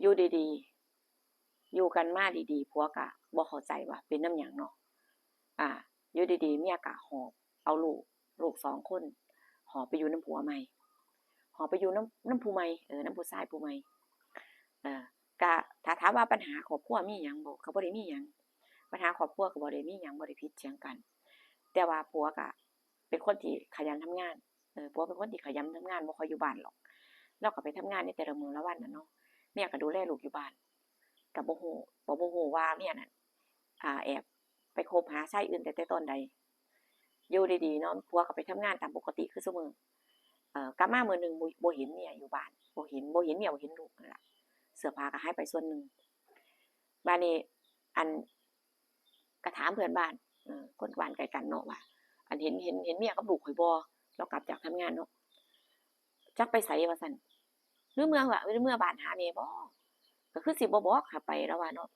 ຢູ່ດີໆ ຢູ່ກັນມາດີໆ ຜົວກະບໍ່ເຂົ້າໃຈວ່າເປັນນຳຫຍັງເນາະ. ອາ ຢູ່ດີໆ ເມຍກະຫອບເອົາລູກ ລູກສອງຄົນ ຫອບໄປຢູ່ນຳຜົວໃໝ່ ຫອບໄປຢູ່ນຳ ນຳຜູ້ໃໝ່ ເອີ ນຳຜູ້ຊາຍຜູ້ໃໝ່. ເອີ ກະ ຖ້າຖາມວ່າບັນຫາຄອບຄົວມີຫຍັງບໍ່ ກະບໍ່ໄດ້ມີຫຍັງ. ບັນຫາຄອບຄົວກະບໍ່ໄດ້ມີຫຍັງ ບໍ່ໄດ້ຜິດຖຽງກັນ. ແຕ່ວ່າຜົວກະເປັນຄົນທີ່ຂະຫຍັນທຳງານ ເອີ ຜົວເປັນຄົນທີ່ຂະຫຍັນທຳງານ ບໍ່ຄ່ອຍຢູ່ບ້ານຫຼອກ. ລາວກະໄປທຳງານໃນແຕ່ລະມື້ລະວັນນະເນາະ ເມຍກະດູແລລູກຢູ່ບ້ານ. ກະບໍ່ຮູ້ ບໍ່ ບໍ່ຮູ້ວ່າເມຍນັ້ນ ອາ ແອບໄປຄົບຫາຊາຍອື່ນແຕ່ ແຕ່ຕອນໃດ. ຢູ່ດີໆ ເນາະ ຜົວກະໄປທຳງານຕາມປົກກະຕິຄືຊຸມື້. ເອີ ກັບມາມື້ໜຶ່ງ ບໍ່ ບໍ່ເຫັນເມຍຢູ່ບ້ານ ບໍ່ເຫັນ ບໍ່ເຫັນເມຍ ບໍ່ເຫັນລູກຫັ້ນລະ. ເສື້ອຜ້າກະຫາຍໄປສ່ວນໜຶ່ງ. ບາດນີ້ ອັນ ກະຖາມເພື່ອນບ້ານ ເອີ ຄົນບ້ານໃກ້ກັນເນາະວ່າ ອັນ ເຫັນ ເຫັນ ເຫັນເມຍກັບລູກຂ້ອຍບໍ່? ລາວກັບຈາກທຳງານເນາະ ຈັກໄປໃສວ່າຊັ້ນ. ຫຼືເມືອ ຫຼືເມືອບ້ານຫາແມ່ບໍ່? ກະຄືຊິບໍ່ບອກຫາໄປ ລາວວ່າເນາະ.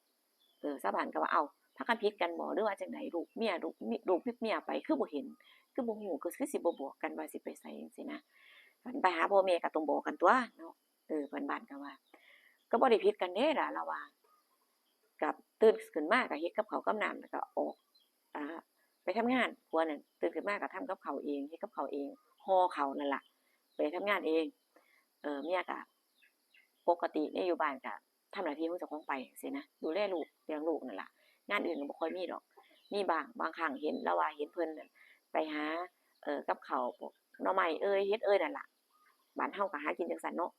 ເອີ ຊາວບ້ານກະວ່າ ເອົ້າ ພາກັນຜິດກັນບໍ່ ຫຼືວ່າຈັ່ງໃດ? ລູກເມຍ ລູກ ລູກເມຍໄປຄືບໍ່ເຫັນ ຄືບໍ່ຮູ້ ກະຄືຊິບໍ່ບອກກັນວ່າຊິໄປໃສ ຈັ່ງຊີ້ນະ. ຄັນໄປຫາພໍ່ແມ່ກະຕ້ອງບອກກັນຕົ໋ວເນາະ. ເອີ ເພື່ອນບ້ານກະວ່າ ກະບໍ່ໄດ້ຜິດກັນເດ້ລະ ລາວວ່າ. ກະຕື່ນຂຶ້ນມາກະເຮັດກັບເຂົ້າກັບນ້ຳ ແລ້ວກະອອກ ອາ ໄປທຳງານ. ຜົວນັ້ນຕື່ນຂຶ້ນມາກະທຳກັບເຂົ້າເອງ ເຮັດກັບເຂົ້າເອງ ຫໍ່ເຂົ້ານັ້ນລະ ໄປທຳງານເອງ. ເອີ ເມຍກະ ປົກກະຕິເມຍຢູ່ບ້ານກະທຳໜ້າທີ່ຂອງເຈົ້າຂອງໄປ ຊີ້ນະ ດູແລລູກ ລ້ຽງລູກນັ້ນລະ. ງານອື່ນກະບໍ່ຄ່ອຍມີດອກ ມີບາງ ບາງຄັ້ງເຫັນ ລາວວ່າເຫັນເພິ່ນໄປຫາ ເອີ ກັບເຂົ້າ ພວກໜໍ່ໄມ້ເອີຍ ເຫັດເອີຍນັ້ນລະ. ບ້ານເຮົາກະຫາກິນຈັ່ງຊັ້ນເນາະ.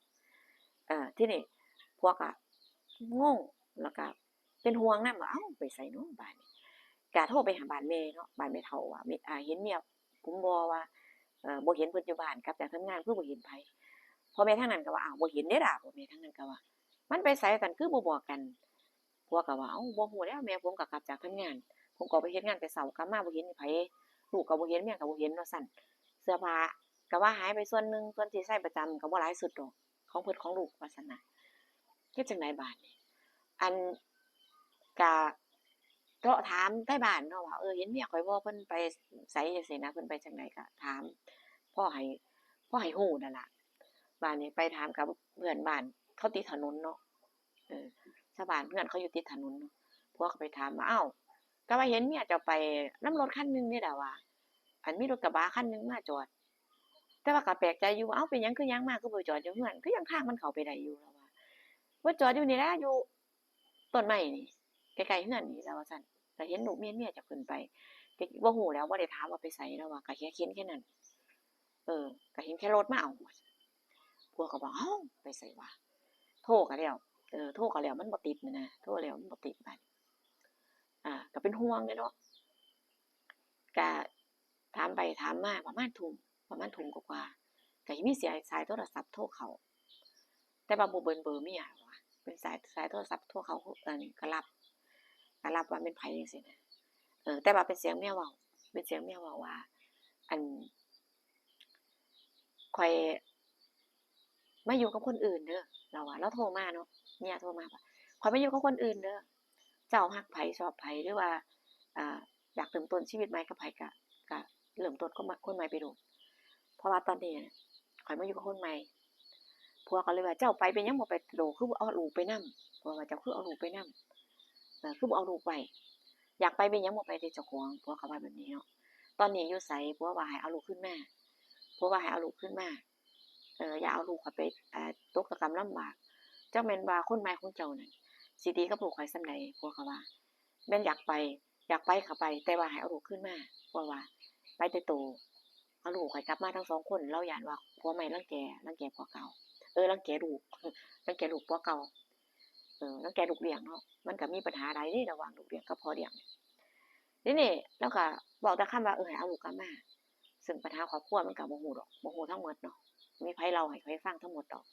ເອີ ທີນີ້ຜົວກະງົງ ແລ້ວກະເປັນຫ່ວງນຳວ່າ ເອົ້າ ໄປໃສເນາະບາດນີ້. ກະໂທໄປຫາບ້ານແມ່ເນາະ ບ້ານແມ່ເຖົ້າວ່າ ອາ ເຫັນເມຍຜົມບໍ່ ວ່າ ເອີ ບໍ່ເຫັນເພິ່ນຢູ່ບ້ານ ກັບຈາກທຳງານຄືບໍ່ເຫັນໃຜ. ພໍ່ແມ່ທາງນັ້ນກະວ່າ ອ້າວ ບໍ່ເຫັນເດ້ລະ. ພໍ່ແມ່ທາງນັ້ນກະວ່າ ມັນໄປໃສຊັ້ນ ຄືບໍ່ບອກກັນ? ຜົວກະວ່າ ເອົ້າ ບໍ່ຮູ້ແລ້ວ ແມ່ຜົມກະກັບຈາກທຳງານ ຜົມກະໄປເຮັດງານແຕ່ເຊົ້າ ກັບມາບໍ່ເຫັນໃຜ ລູກກະບໍ່ເຫັນ ເມຍກະບໍ່ເຫັນວ່າຊັ້ນ. ເສື້ອຜ້າກະວ່າຫາຍໄປສ່ວນໜຶ່ງ ສ່ວນທີ່ໃຊ້ປະຈຳກະບໍ່ຫຼາຍຊຸດດອກ ຂອງເພິ່ນຂອງລູກວ່າຊັ້ນນະ. ເຮັດຈັ່ງໃດບາດນີ້? ອັນ ກະເລາະຖາມໄທບ້ານເນາະວ່າ ເອີ ເຫັນເມຍຂ້ອຍບໍ່ ເພິ່ນໄປໃສ ຈັ່ງຊີ້ນະ ເພິ່ນໄປຈັ່ງໃດ ກະຖາມພໍໃຫ້ ພໍໃຫ້ຮູ້ນັ້ນລະ. ບາດນີ້ໄປຖາມກັບເພື່ອນບ້ານ ເຂົາຕິດຖະໜົນເນາະ ເອີ ຊາວບ້ານເຮືອນເຂົາຢູ່ຕິດຖະໜົນເນາະ. ຜົວກະໄປຖາມວ່າ ເອົ້າ ກະວ່າເຫັນເມຍເຈົ້າໄປນຳລົດຄັນໜຶ່ງນີ້ລະວ່າ ອັນ ມີລົດກະບະຄັນໜຶ່ງມາຈອດ ແຕ່ວ່າກະແປກໃຈຢູ່ ເອົ້າ ເປັນຫຍັງຄືຍັງມາ ຄືບໍ່ຈອດຢູ່ເຮືອນ ຄືຍັງທາງມັນເຂົ້າໄປໄດ້ຢູ່ລະວ່າ. ມາຈອດຢູ່ນີ້ລະ ຢູ່ຕົ້ນໄມ້ນີ້ ໃກ້ໆເຮືອນນີ້ລະວ່າຊັ້ນ. ກະເຫັນລູກເມຍ ເມຍຈະຂຶ້ນໄປ ກະບໍ່ຮູ້ແລ້ວ ບໍ່ໄດ້ຖາມວ່າໄປໃສ ລະວ່າກະເຫັນແຄ່ນັ້ນ. ເອີ ກະເຫັນແຄ່ລົດມາເອົາ. ຜົວກະວ່າ ເອົ້າ ໄປໃສຫວາ? ໂທກະແລ້ວ ເອີ ໂທກະແລ້ວ ມັນບໍ່ຕິດຫັ້ນນະ ໂທແລ້ວມັນບໍ່ຕິດ. ບາດ ອາ ກະເປັນຫ່ວງເດເນາະ. ກະຖາມໄປຖາມມາປະມານທຸ່ມ ປະມານທຸ່ມກວ່າໆ ກະມີສາຍ ສາຍໂທລະສັບໂທເຂົ້າ ແຕ່ວ່າບໍ່ເປັນເບີເມຍ ເປັນສາຍ ສາຍໂທລະສັບໂທເຂົ້າ ອັນ ກະລັບ ກະລັບວ່າແມ່ນໃຜ ຈັ່ງຊີ້ນະ. ເອີ ແຕ່ວ່າເປັນສຽງເມຍເວົ້າ ເປັນສຽງເມຍເວົ້າວ່າ ອັນ ຂ້ອຍມາຢູ່ກັບຄົນອື່ນເດີ ລາວວ່າ ລາວໂທມາເນາະ ເມຍໂທມາວ່າ ຂ້ອຍມາຢູ່ກັບຄົນອື່ນເດີ ເຈົ້າຮັກໃຜຊອບໃຜ ຫຼືວ່າ ອາ ຢາກເລີ່ມຕົ້ນຊີວິດໃໝ່ກັບໃຜ ກະ ກະເລີ່ມຕົ້ນຄົນໃໝ່ ຄົນໃໝ່ໄປໂລດ ເພາະວ່າຕອນນີ້ຂ້ອຍມາຢູ່ກັບຄົນໃໝ່. ຜົວກະເລີຍວ່າ ເຈົ້າໄປເປັນຫຍັງບໍ່ໄປໂລດ ຄືບໍ່ເອົາລູກໄປນຳ ຜົວວ່າ ເຈົ້າຄືເອົາລູກໄປນຳ ຄືບໍ່ເອົາລູກໄວ້ ຢາກໄປເປັນຫຍັງບໍ່ໄປແຕ່ເຈົ້າຂອງ ຜົວກະວ່າແບບນີ້ເນາະ. ຕອນນີ້ຢູ່ໃສ ຜົວວ່າໃຫ້ເອົາລູກຄືນມາ ຜົວວ່າໃຫ້ເອົາລູກຄືນມາ ເອີ ຢ່າເອົາລູກຂ້ອຍໄປ ອາ ຕົກລະກຳລຳບາກ ຈັກແມ່ນວ່າຄົນໃໝ່ຂອງເຈົ້ານັ້ນຊິດີກັບລູກຂ້ອຍສ່ຳໃດ ຜົວກະວ່າ ແມ່ນຢາກໄປ ຢາກໄປກະໄປ ແຕ່ວ່າໃຫ້ເອົາລູກຄືນມາ ເພາະວ່າໄປແຕ່ໂຕ ເອົາລູກຂ້ອຍກັບມາທັງສອງຄົນ ລາວຢ້ານວ່າຜົວໃໝ່ລັງແກ ລັງແກຜົວເກົ່າ ເອີ ລັງແກລູກ ລັງແກລູກຜົວເກົ່າ ເອີ ລັງແກລູກລ້ຽງເນາະ. ມັນກະມີບັນຫາຫຼາຍເດ້ ລະຫວ່າງລູກລ້ຽງກັບພໍ່ລ້ຽງ. ທີນີ້ລາວກະເວົ້າແຕ່ຄຳວ່າ ເອີ ໃຫ້ເອົາລູກກັບມາ ເຊິ່ງບັນຫາຄອບຄົວມັນກະບໍ່ຮູ້ດອກ ບໍ່ຮູ້ທັງໝົດເນາະ ບໍ່ມີໃຜເລົ່າໃຫ້ຂ້ອຍຟັງທັງໝົດດອກ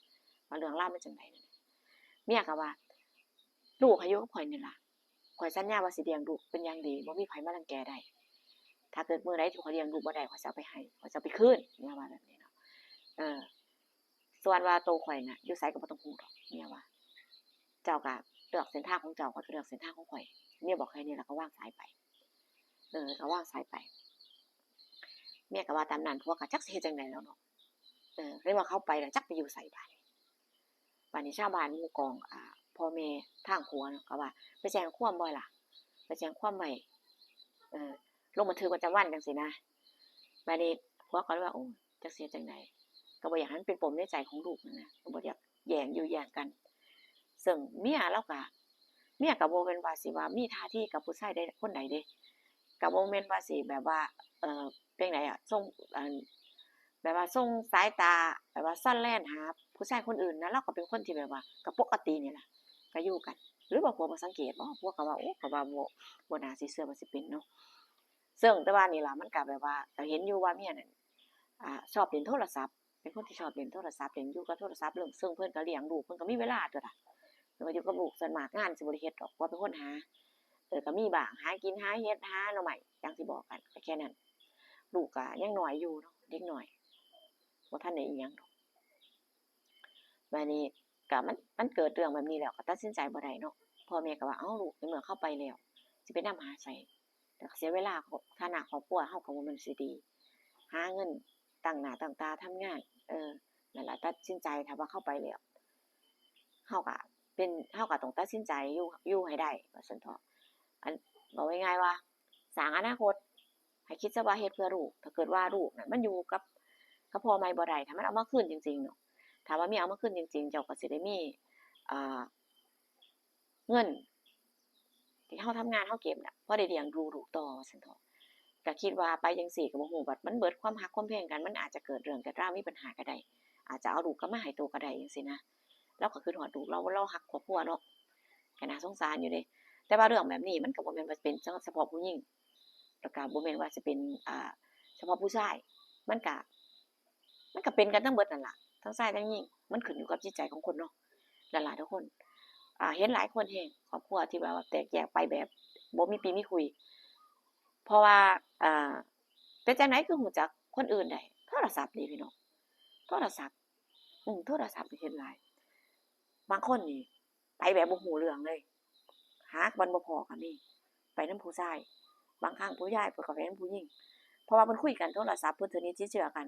ວ່າເລື່ອງລາວມັນຈັ່ງໃດ. ເມຍກະວ່າ ລູກໃຫ້ຢູ່ກັບຂ້ອຍນີ້ລະ ຂ້ອຍສັນຍາວ່າຊິລ້ຽງລູກເປັນຢ່າງດີ ບໍ່ມີໃຜມາລັງແກໄດ້ ຖ້າເກີດມື້ໃດທີ່ຂ້ອຍລ້ຽງລູກບໍ່ໄດ້ ຂ້ອຍຈະເອົາໄປໃຫ້ ຂ້ອຍຈະເອົາໄປຄືນ ເມຍວ່າແບບນີ້ເນາະ. ເອີ ສ່ວນວ່າໂຕຂ້ອຍນະ ຢູ່ໃສກະບໍ່ຕ້ອງຮູ້ດອກ ເມຍວ່າ ເຈົ້າກະເລືອກເສັ້ນທາງຂອງເຈົ້າ ຂ້ອຍກະເລືອກເສັ້ນທາງຂອງຂ້ອຍ ເມຍບອກແຄ່ນີ້ລະກະວາງສາຍໄປ ເອີ ກະວາງສາຍໄປ. ເມຍກະວ່າຕາມນັ້ນ ຜົວກະຈັກຊິເຮັດຈັ່ງໃດແລ້ວເນາະ ເອີ ເລີຍວ່າເຂົາໄປລະຈັກໄປຢູ່ໃສບາດນີ້. ບາດນີ້ຊາວບ້ານໝູ່ກອງ ອາ ພໍ່ແມ່ທາງຜົວເນາະ ກໍວ່າໄປແຈ້ງຄວາມບໍ່ລະ ໄປແຈ້ງຄວາມໄວ້ ເອີ ລົງບັນທຶກປະຈຳວັນຈັ່ງຊີ້ນະ. ບາດນີ້ຜົວກໍເລີຍວ່າ ໂອ້ ຈັກຊິເຮັດຈັ່ງໃດ ກໍບໍ່ຢາກໃຫ້ມັນເປັນປົມໃນໃຈຂອງລູກຫັ້ນນະ ກໍບໍ່ຢາກແຍ່ງຢູ່ແຍ່ງກັນ. ເຊິ່ງເມຍລາວກໍ ເມຍກໍບໍ່ແມ່ນວ່າຊິວ່າມີທ່າທີກັບຜູ້ຊາຍໃດ ຄົນໃດເດ້ ກໍບໍ່ແມ່ນວ່າຊິແບບວ່າ ເອີ ຈັ່ງໃດອະ ສົ່ງ ອັນ ແບບວ່າສົ່ງສາຍຕາ ແບບວ່າຊອນແລນຫາຜູ້ຊາຍຄົນອື່ນນະ ລາວກໍເປັນຄົນທີ່ແບບວ່າກໍປົກກະຕິນີ້ລະ ກໍຢູ່ກັນ. ຫຼືວ່າຜົວບໍ່ສັງເກດບໍ? ຜົວກໍວ່າ ໂອ້ ກໍວ່າບໍ່ ບໍ່ໜ້າຊິເຊື່ອວ່າຊິເປັນເນາະ. ເຊິ່ງແຕ່ວ່ານີ້ລະ ມັນກໍແບບວ່າ ກໍເຫັນຢູ່ວ່າເມຍນັ້ນ ອ່າ ຊອບຫຼິ້ນໂທລະສັບ ເປັນຄົນທີ່ຊອບຫຼິ້ນໂທລະສັບ ຫຼິ້ນຢູ່ກັບໂທລະສັບເລີຍ. ເຊິ່ງເພິ່ນກໍລ້ຽງລູກ ເພິ່ນກໍມີເວລາຕົວລະ ເພິ່ນກໍຢູ່ກັບລູກ. ສ່ວນມາກງານຊິບໍ່ໄດ້ເຮັດດອກ ຜົວເປັນຄົນຫາ ເອີ ກໍມີບ້າງ ຫາກິນ ຫາເຫັດ ຫາໜໍ່ໄມ້ ຢ່າງທີ່ບອກກັນ ກໍແຄ່ນັ້ນ. ລູກກໍຍັງນ້ອຍຢູ່ເນາະ ເດັກນ້ອຍ ບໍ່ທັນໄດ້ອີ່ຫຍັງດອກ. ບາດນີ້ກໍມັນ ມັນເກີດເລື່ອງແບບນີ້ແລ້ວ ກໍຕັດສິນໃຈບໍ່ໄດ້ເນາະ. ພໍ່ແມ່ກໍວ່າ ເອົ້າ ລູກ ໃນເມື່ອເຂົາໄປແລ້ວ ຊິໄປນຳຫາໃສ? ແລ້ວກໍເສຍເວລາ ຖານະຄອບຄົວເຮົາກໍບໍ່ແມ່ນຊິດີ ຫາເງິນຕັ້ງໜ້າຕັ້ງຕາທຳງານ ເອີ ນັ້ນລະ ຕັດສິນໃຈ ຖ້າວ່າເຂົາໄປແລ້ວ ເຮົາກໍເປັນ ເຮົາກໍຕ້ອງຕັດສິນໃຈຢູ່ ຢູ່ໃຫ້ໄດ້ ວ່າຊັ້ນເຖາະ. ອັນ ເວົ້າງ່າຍໆວ່າ ສ້າງອະນາຄົດ ໃຫ້ຄິດຊະວ່າເຮັດເພື່ອລູກ. ຖ້າເກີດວ່າລູກນັ້ນມັນຢູ່ກັບ ກັບພໍ່ໃໝ່ບໍ່ໄດ້ ຖ້າມັນເອົາມາຄືນຈິງໆເນາະ ຖ້າວ່າເມຍເອົາມາຄືນຈິງໆ ເຈົ້າກໍຊິໄດ້ມີ ອ່າ ເງິນທີ່ເຮົາທຳງານເຮົາເກັບນະ ພໍໄດ້ລ້ຽງດູລູກຕໍ່ ວ່າຊັ້ນເຖາະ. ກໍຄິດວ່າໄປຈັ່ງຊີ້ກໍບໍ່ຮູ້ ບັດມັນເບິດຄວາມຮັກຄວາມແພງກັນ ມັນອາດຈະເກີດເລື່ອງເກີດລາວ ມີບັນຫາກໍໄດ້ ອາດຈະເອົາລູກກັບມາໃຫ້ໂຕກໍໄດ້ ຈັ່ງຊີ້ນະ. ລາວກໍຄິດຮອດລູກ ລາວ ລາວຮັກຄອບຄົວເນາະ ກໍໜ້າສົງສານຢູ່ເດ. ແຕ່ວ່າເລື່ອງແບບນີ້ມັນກໍບໍ່ແມ່ນວ່າເປັນສະເພາະຜູ້ຍິງ ແລ້ວກໍບໍ່ແມ່ນວ່າຊິເປັນ ອ່າ ສະເພາະຜູ້ຊາຍ ມັນກໍ ມັນກໍເປັນກັນທັງເບິດນັ້ນລະ ທັງຊາຍທັງຍິງ. ມັນຂຶ້ນຢູ່ກັບຈິດໃຈຂອງຄົນເນາະ ຫຼາຍໆທຸກຄົນ. ອ່າ ເຫັນຫຼາຍຄົນແຮງ ຄອບຄົວທີ່ແບບວ່າແຕກແຍກໄປແບບບໍ່ມີປີມີຄຸຍ ເພາະວ່າ ອ່າ ເປັນຈັ່ງໃດຄືຮູ້ຈັກຄົນອື່ນໄດ້? ໂທລະສັບເດ້ພີ່ນ້ອງ ໂທລະສັບ. ອືມ ໂທລະສັບນີ້ເຫັນຫຼາຍ. ບາງຄົນນີ້ໄປແບບບໍ່ຮູ້ເລື່ອງເລີຍ ຫາວັນບໍ່ພໍ້ກໍມີ ໄປນຳຜູ້ຊາຍ. ບາງຄັ້ງຜູ້ຊາຍເພິ່ນກໍໄປນຳຜູ້ຍິງ ເພາະວ່າເພິ່ນຄຸຍກັນໂທລະສັບ ເພິ່ນສະໜິດຊິດເຊື່ອກັນ.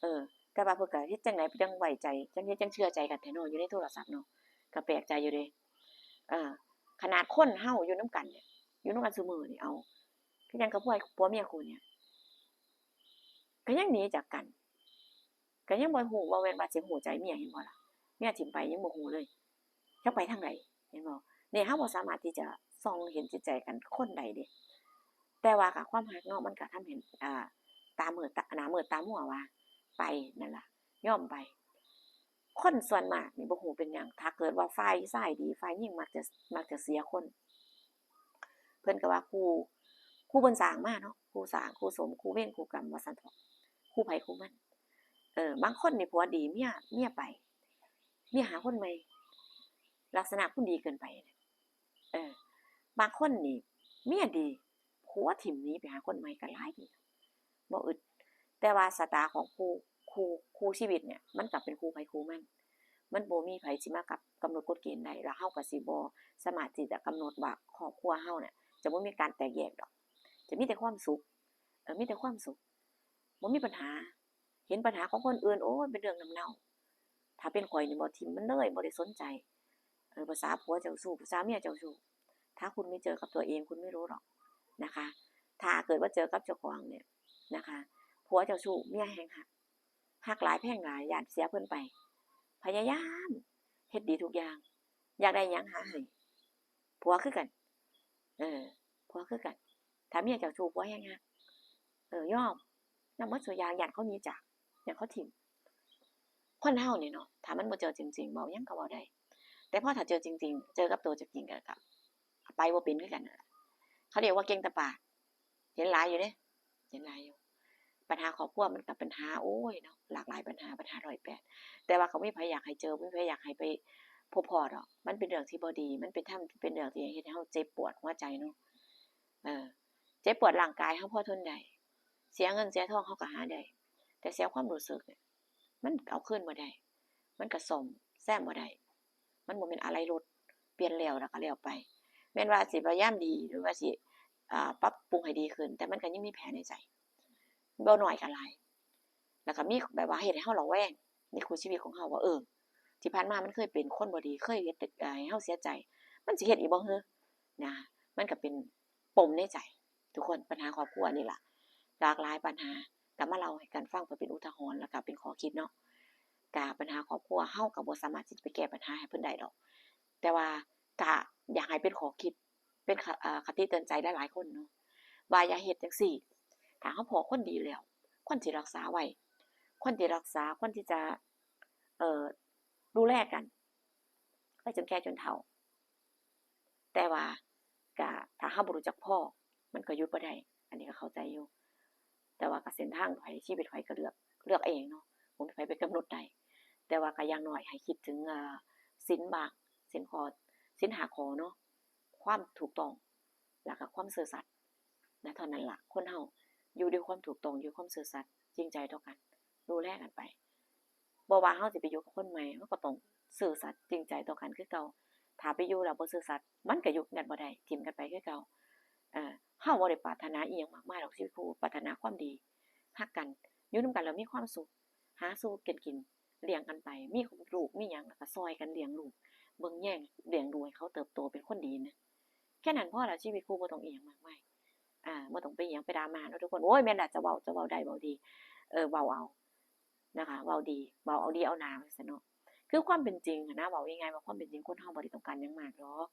ເອີ ແຕ່ວ່າເພິ່ນກໍເຮັດຈັ່ງໃດຈັ່ງໄວ້ໃຈ ຈັ່ງເຮັດຈັ່ງເຊື່ອໃຈກັນແທ້ເນາະ ຢູ່ໃນໂທລະສັບເນາະ. ກໍແປກໃຈຢູ່ເດ້. ເອີ ຂະໜາດຄົນເຮົາຢູ່ນຳກັນນີ້ ຢູ່ນຳກັນຊຸມື້ນີ້ ເອົາ ຄືຫຍັງກັບຜົວ ຜົວເມຍຄູ່ນີ້ ກໍຍັງໜີຈາກກັນ ກໍຍັງບໍ່ຮູ້ ບໍ່ແມ່ນວ່າຊິຮູ້ໃຈເມຍ ເຫັນບໍ່ລະ? ເມຍຖິ້ມໄປຍັງບໍ່ຮູ້ເລີຍ ຈັກໄປທາງໃດ ເຫັນບໍ່? ນີ້ເຮົາບໍ່ສາມາດທີ່ຈະສ່ອງເຫັນຈິດໃຈກັນ ຄົນໃດເດ້. ແຕ່ວ່າກໍຄວາມຮັກເນາະ ມັນກໍທຳໃຫ້ ອ່າ ຕາມືດຕາ ໜ້າມືດຕາມົວວ່າ ໄປ ນັ້ນລະ ຍອມໄປ. ຄົນສ່ວນມາກນີ້ບໍ່ຮູ້ເປັນຫຍັງ ຖ້າເກີດວ່າຝ່າຍຊາຍດີ ຝ່າຍຍິງມັກຈະ ມັກຈະເສຍຄົນ. ເພິ່ນກໍວ່າຄູ່ ຄູ່ເພິ່ນສ້າງມາເນາະ ຄູ່ສ້າງ ຄູ່ສົມ ຄູ່ເວນ ຄູ່ກຳ ວ່າຊັ້ນເຖາະ ຄູ່ໃຜຄູ່ມັນ. ເອີ ບາງຄົນນີ້ຜົວດີ ເມຍ ເມຍໄປ ເມຍຫາຄົນໃໝ່ ລັກສະນະຄົນດີເກີນໄປ. ເອີ ບາງຄົນນີ້ເມຍດີ ຜົວຖິ້ມໜີໄປຫາຄົນໃໝ່ກໍຫຼາຍເດ້ ບໍ່ອຶດ. ແຕ່ວ່າຊະຕາຂອງຄູ່ ຄູ່ ຄູ່ຊີວິດນີ້ ມັນກໍເປັນຄູ່ໃຜຄູ່ມັນ ມັນບໍ່ມີໃຜຊິມາກັບ ກຳນົດກົດເກນໄດ້ ແລ້ວເຮົາກໍຊິບໍ່ສາມາດທີ່ຈະກຳນົດວ່າຄອບຄົວເຮົານີ້ຈະບໍ່ມີການແຕກແຍກດອກ ຈະມີແຕ່ຄວາມສຸກ ເອີ ມີແຕ່ຄວາມສຸກ ບໍ່ມີບັນຫາ. ເຫັນບັນຫາຂອງຄົນອື່ນ ໂອ້ຍ ເປັນເລື່ອງນ້ຳເນົ່າ. ຖ້າເປັນຂ້ອຍນີ້ບໍ່ ຖິ້ມມັນເລີຍ ບໍ່ໄດ້ສົນໃຈ. ເອີ ພາສາຜົວເຈົ້າຊູ້ ພາສາເມຍເຈົ້າຊູ້ ຖ້າຄຸນໄມ່ເຈີກັບຕົວເອງ ຄຸນໄມ່ຮູ້ດອກ ນະຄະ. ຖ້າເກີດວ່າເຈີກັບເຈົ້າຂອງນີ້ ນະຄະ ຜົວເຈົ້າຊູ້ ເມຍແຮ່ງຮັກ ຮັກຫຼາຍແພງຫຼາຍ ຢ້ານເສຍເພິ່ນໄປ ພະຍາຍາມເຮັດດີທຸກຢ່າງ ຢາກໄດ້ຫຍັງຫາໃຫ້. ຜົວຄືກັນ ເອີ ຜົວຄືກັນ ຖ້າເມຍເຈົ້າຊູ້ ຜົວແຮ່ງຮັກ ເອີ ຍອມ ຍອມໝົດສູ່ຢ່າງ ຢ້ານເຂົາໜີຈາກ ຢ້ານເຂົາຖິ້ມ. ຄົນເຮົານີ້ເນາະ ຖ້າມັນບໍ່ເຈີຈິງໆ ເວົ້າຫຍັງກໍເວົ້າໄດ້ ແຕ່ພໍຖ້າເຈີຈິງໆ ເຈີກັບໂຕຈິງໆ ກໍ ກໍໄປບໍ່ເປັນຄືກັນນະ. ເຂົາເອີ້ນວ່າເກັ່ງຕາປາກ ເຫັນຫຼາຍຢູ່ເດ້ ເຫັນຫຼາຍຢູ່. ບັນຫາຄອບຄົວມັນກໍບັນຫາ ໂອ້ຍເນາະ ຫຼາກຫຼາຍບັນຫາ ບັນຫາຮ້ອຍແປດ ແຕ່ວ່າກໍບໍ່ມີໃຜຢາກໃຫ້ເຈີ ບໍ່ມີໃຜຢາກໃຫ້ໄປພົບພໍ້ດອກ. ມັນເປັນເລື່ອງທີ່ບໍ່ດີ ມັນເປັນທຳ ເປັນເລື່ອງທີ່ເຮັດໃຫ້ເຮົາເຈັບປວດຫົວໃຈເນາະ. ເອີ ເຈັບປວດຮ່າງກາຍເຮົາພໍທົນໄດ້ ເສຍເງິນເສຍທອງເຮົາກໍຫາໄດ້ ແຕ່ເສຍຄວາມຮູ້ສຶກນີ້ ມັນເອົາຄືນບໍ່ໄດ້ ມັນກໍສ້ອມແຊມບໍ່ໄດ້. ມັນບໍ່ແມ່ນອາໄລລົດ ປ່ຽນແລ້ວ ແລ້ວກໍແລ້ວໄປ. ແມ່ນວ່າຊິພະຍາຍາມດີ ຫຼືວ່າຊິ ອ່າ ປັບປຸງໃຫ້ດີຂຶ້ນ ແຕ່ມັນກໍຍັງມີແຜໃນໃຈ ບໍ່ໜ້ອຍກໍຫຼາຍ ແລ້ວກໍມີແບບວ່າເຮັດໃຫ້ເຮົາລະແວງໃນຄູ່ຊີວິດຂອງເຮົາວ່າ ເອີ ເ ທີ່ຜ່ານມາມັນເຄີຍເປັນຄົນບໍ່ດີ ເຄີຍເຮັດ ເຮັດໃຫ້ເຮົາເສຍໃຈ ມັນຊິເຮັດອີກບໍ່ເຮີ ນະ ມັນກໍເປັນປົມໃນໃຈທຸກຄົນ. ບັນຫາຄອບຄົວນີ້ລະ ຫຼາກຫຼາຍບັນຫາ ກໍມາເລົ່າໃຫ້ກັນຟັງເພື່ອເປັນອຸທາຫອນ ແລ້ວກໍເປັນຂໍ້ຄິດເນາະ. ກະບັນຫາຄອບຄົວ ເຮົາກໍບໍ່ສາມາດທີ່ຈະໄປແກ້ບັນຫາໃຫ້ເພິ່ນໄດ້ດອກ ແຕ່ວ່າກະຢາກໃຫ້ເປັນຂໍ້ຄິດ ເປັນຄະ ເອີ ຄະຕິເຕືອນໃຈຫຼາຍໆຄົນເນາະ ວ່າຢ່າເຮັດຈັ່ງຊີ້. ຖ້າເຮົາພໍ້ຄົນດີແລ້ວ ຄວນທີ່ຮັກສາໄວ້ ຄວນທີ່ຮັກສາ ຄວນທີ່ຈະ ເອີ ດູແລກັນໄປຈົນແກ່ຈົນເຖົ້າ. ແຕ່ວ່າກະ ຖ້າເຮົາບໍ່ຮູ້ຈັກພໍ້ ມັນກໍຢຸດບໍ່ໄດ້ ອັນນີ້ກໍເຂົ້າໃຈຢູ່. ແຕ່ວ່າກໍເສັ້ນທາງໃຜ ຊີວິດໃຜກໍເລືອກ ເລືອກເອງເນາະ ບໍ່ມີໃຜໄປກຳນົດໄດ້. ແຕ່ວ່າກໍຢ່າງໜ້ອຍໃຫ້ຄິດເຖິງ ເອີ ສິນບ້າງ ສິນຂໍ້ ສິນຫ້າຂໍ້ເນາະ ຄວາມຖືກຕ້ອງ ແລ້ວກໍຄວາມຊື່ສັດນະ. ເທົ່ານັ້ນລະ ຄົນເຮົາຢູ່ດ້ວຍຄວາມຖືກຕ້ອງ ຢູ່ຄວາມຊື່ສັດ ຈິງໃຈຕໍ່ກັນ ດູແລກັນໄປ. ບໍ່ວ່າເຮົາຊິໄປຢູ່ກັບຄົນໃໝ່ ເຮົາກໍຕ້ອງຊື່ສັດຈິງໃຈຕໍ່ກັນຄືເກົ່າ. ຖ້າໄປຢູ່ແລ້ວບໍ່ຊື່ສັດ ມັນກໍຢູ່ນຳກັນບໍ່ໄດ້ ຖິ້ມກັນໄປຄືເກົ່າ. ເອີ ເຮົາບໍ່ໄດ້ປາດຖະໜາອີ່ຫຍັງມາກມາຍດອກ ຊີວິດຄູ່ ປາດຖະໜາຄວາມດີ ຮັກກັນ ຢູ່ນຳກັນແລ້ວມີຄວາມສຸກ ຫາສູ່ກັນກິນ ລ້ຽງກັນໄປ ມີລູກມີຫຍັງ ແລ້ວກໍຊ່ອຍກັນລ້ຽງລູກ ເບິ່ງແຍງລ້ຽງດູໃຫ້ເຂົາເຕີບໂຕເປັນຄົນດີນະ. ແຄ່ນັ້ນພໍລະ ຊີວິດຄູ່ບໍ່ຕ້ອງອີ່ຫຍັງມາກມາຍ. ອ່າ ບໍ່ຕ້ອງໄປອີ່ຫຍັງ ໄປດຣາມາເນາະທຸກຄົນ. ໂອ້ຍ ແມ່ນລະ ຈະເວົ້າ ຈະເວົ້າໄດ້ເວົ້າດີ ເອີ ເວົ້າເອົາ ນະຄະ ເວົ້າດີ ເວົ້າເອົາດີເອົາໜ້າວ່າຊັ້ນເນາະ. ຄືຄວາມເປັນຈິງຫັ້ນນະ ເວົ້າງ່າຍໆວ່າຄວາມເປັນຈິງ ຄົນເຮົາບໍ່ໄດ້ຕ້ອງການຫຍັງມາກດອກ.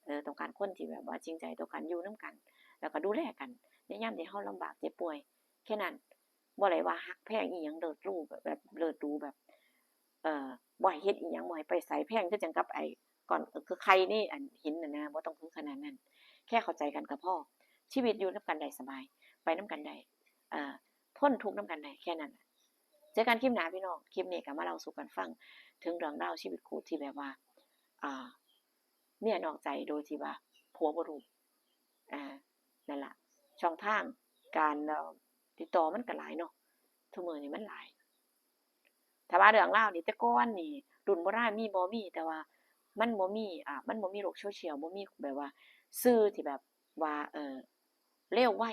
ເອີ ຕ້ອງການຄົນທີ່ແບບວ່າຈິງໃຈຕໍ່ກັນ ຢູ່ນຳກັນ ແລ້ວກໍດູແລກັນໃນຍາມທີ່ເຮົາລຳບາກເຈັບປ່ວຍ ແຄ່ນັ້ນ. ບໍ່ໄດ້ວ່າຮັກແພງອີ່ຫຍັງເລີດຫຼູ ແບບ ແບບເລີດຫຼູ ແບບ ເອີ ບໍ່ໃຫ້ເຮັດອີ່ຫຍັງ ບໍ່ໃຫ້ໄປໃສ ແພງຄືຈັ່ງກັບໄອ້ກ້ອນ ຄືໄຂ່ໃນອັນຫີນຫັ້ນນະ ບໍ່ຕ້ອງເຖິງຂະໜາດນັ້ນ. ແຄ່ເຂົ້າໃຈກັນກໍພໍ ຊີວິດຢູ່ນຳກັນໄດ້ສະບາຍ ໄປນຳກັນໄດ້ ເອີ ທົນທຸກນຳກັນໄດ້ ແຄ່ນັ້ນລະ. ເຈີກັນຄລິບໜ້າພີ່ນ້ອງ. ຄລິບນີ້ກໍມາເລົ່າສູ່ກັນຟັງເຖິງເລື່ອງລາວຊີວິດຄູ່ທີ່ແບບວ່າ ອ່າ ເມຍນອກໃຈໂດຍທີ່ວ່າຜົວບໍ່ຮູ້. ອ່າ ນັ້ນລະ ຊ່ອງທາງການ ເອີ ຕິດຕໍ່ມັນກໍຫຼາຍເນາະ ທຸກມື້ນີ້ມັນຫຼາຍ. ຖ້າວ່າເລື່ອງລາວນີ້ ແຕ່ກ່ອນນີ້ລຸ້ນໂບລານມີບໍ່? ມີ ແຕ່ວ່າມັນບໍ່ມີ ອ່າ ມັນບໍ່ມີໂລກໂຊຊຽວ ບໍ່ມີແບບວ່າສື່ທີ່ແບບວ່າ ເອີ ເລວໄວ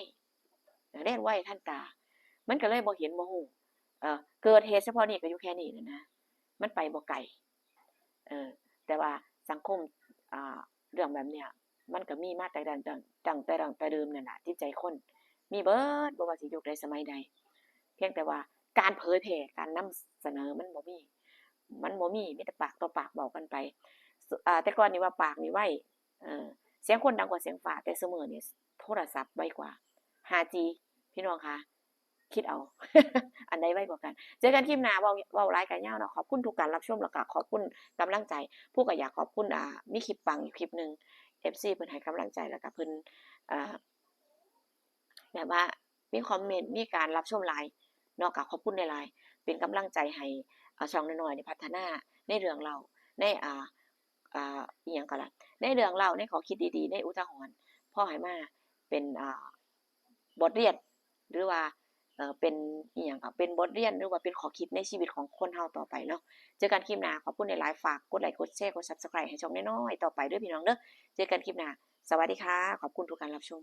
ເລວໄວທັນຕາ ມັນກໍເລີຍບໍ່ເຫັນບໍ່ຮູ້. ເອີ ເກີດເຫດສະເພາະນີ້ກໍຢູ່ແຄ່ນີ້ແຫຼະນະ ມັນໄປບໍ່ໄກ. ເອີ ແຕ່ວ່າສັງຄົມ ອ່າ ເລື່ອງແບບເນີ້ຍ ມັນກໍມີມາແຕ່ ຕັ້ງ ຕັ້ງແຕ່ ຕັ້ງແຕ່ເດີມນັ້ນລະ ຈິດໃຈຄົນມີເບິດ ບໍ່ວ່າຊິຍຸກໃດສະໄໝໃດ. ພຽງແຕ່ວ່າການເຜີຍແຜ່ ການນຳສະເໜີມັນບໍ່ມີ ມັນບໍ່ມີ ມີແຕ່ປາກຕໍ່ປາກເວົ້າກັນໄປ. ອາ ແຕ່ກ່ອນນີ້ວ່າປາກນີ້ໄວ ເອີ ສຽງຄົນດັງກວ່າສຽງຟ້າ ແຕ່ຊຸມື້ນີ້ໂທລະສັບໄວກວ່າ ຫ້າຈີ ພີ່ນ້ອງຄະ ຄິດເອົາ ອັນໃດໄວກວ່າກັນ. ເຈີກັນຄລິບໜ້າ ເວົ້າ ເວົ້າຫຼາຍກະຍາວເນາະ. ຂອບຄຸນທຸກການຮັບຊົມ ແລ້ວກະຂອບຄຸນກຳລັງໃຈ. ຜູ້ກໍຢາກຂອບຄຸນ ອ່າ ມີຄລິບປັງຢູ່ຄລິບໜຶ່ງ ເອັຟຊີເພິ່ນໃຫ້ກຳລັງໃຈ ແລ້ວກະເພິ່ນ ອ່າ ແບບວ່າມີຄອມເມັນ ມີການຮັບຊົມຫຼາຍເນາະ ກະຂອບຄຸນຫຼາຍໆ ເປັນກຳລັງໃຈໃຫ້ ອ່າ ຊ່ອງນ້ອຍໆໄດ້ພັດທະນາໃນເລື່ອງເລົ່າ ໃນ ອ່າ ອ່າ ອີ່ຫຍັງກໍລະ ໃນເລື່ອງເລົ່າ ໃນຂໍ້ຄິດດີໆ ໃນອຸທາຫອນ ພໍໃຫ້ມາເປັນ ອ່າ ບົດຮຽນ ຫຼືວ່າ ເອີ ເປັນອີ່ຫຍັງກໍເປັນບົດຮຽນ ຫຼືວ່າເປັນຂໍ້ຄິດໃນຊີວິດຂອງຄົນເຮົາຕໍ່ໄປເນາະ. ເຈີກັນຄລິບໜ້າ ຂອບຄຸນຫຼາຍໆ ຝາກກົດໄລກົດແຊ ກົດ Subscribe ໃຫ້ຊ່ອງນ້ອຍໆຕໍ່ໄປເດີພີ່ນ້ອງເດີ. ເຈີກັນຄລິບໜ້າ ສະຫວັດດີຄ່ະ ຂອບຄຸນທຸກການຮັບຊົມ.